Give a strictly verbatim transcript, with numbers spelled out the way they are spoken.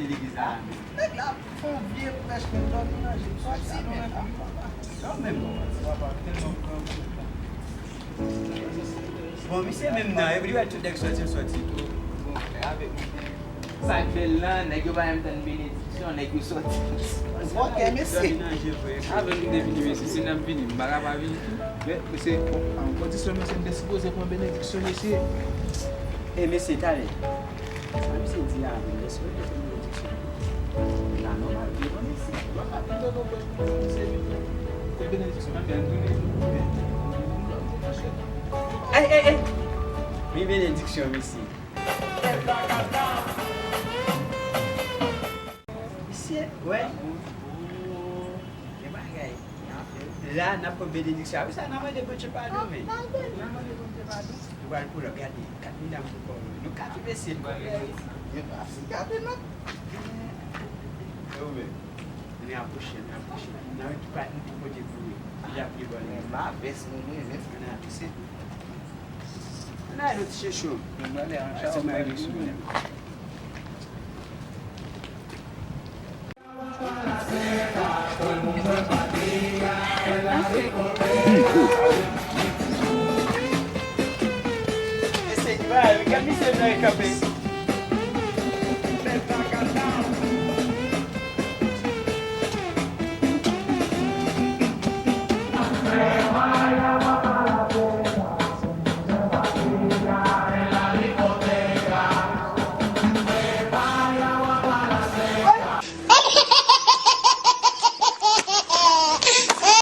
Legliz la. Nèg la fè yon vye prèch, men dòmi nan je m soti, men. Non, men bon. Bon, misye menm nan, epi li wè tout nèg soti, l soti tou. Bon, avèk mwen. Sa k bèl lan, nèg yo pa menm tann benediksyon, nèg yo soti. Ok, mesi. Avè nou te vini, mesye, si n ap vini, m pa ka pa vini tou. Men, mesye, bon, an kondisyon, mesye, m te sipoze pran benediksyon, mesye. E, mesye, talè. Sa misye di a, men, mesye, benediksyon. La, nòmal, vye, non, mesye. Bon, a, pito nou wè, misye, vin fè benediksyon, men, tounen. Ey, ey, ey! Men benediksyon, mesye. Misye, wè. Gen bagay. La, n ap pran benediksyon. Apre sa, n a mande Bondye padon, men. N a mande Bondye padon. Nou pral pull up, gade. Kat medam pou kò yo. Nou kat mesye, nou pral. Yo pa si gade, non. Yo, men. Nou apwoche, nou apwoche. N a wè ki pa nou pou kote pou yo. Li ap li bò li. Ma vès nou, nou, men. Nou apwoche. Ann ale, ti chouchou. Mwen ale an chal, mwen ale sou mwen. Mesye, gad misye nan kanpe.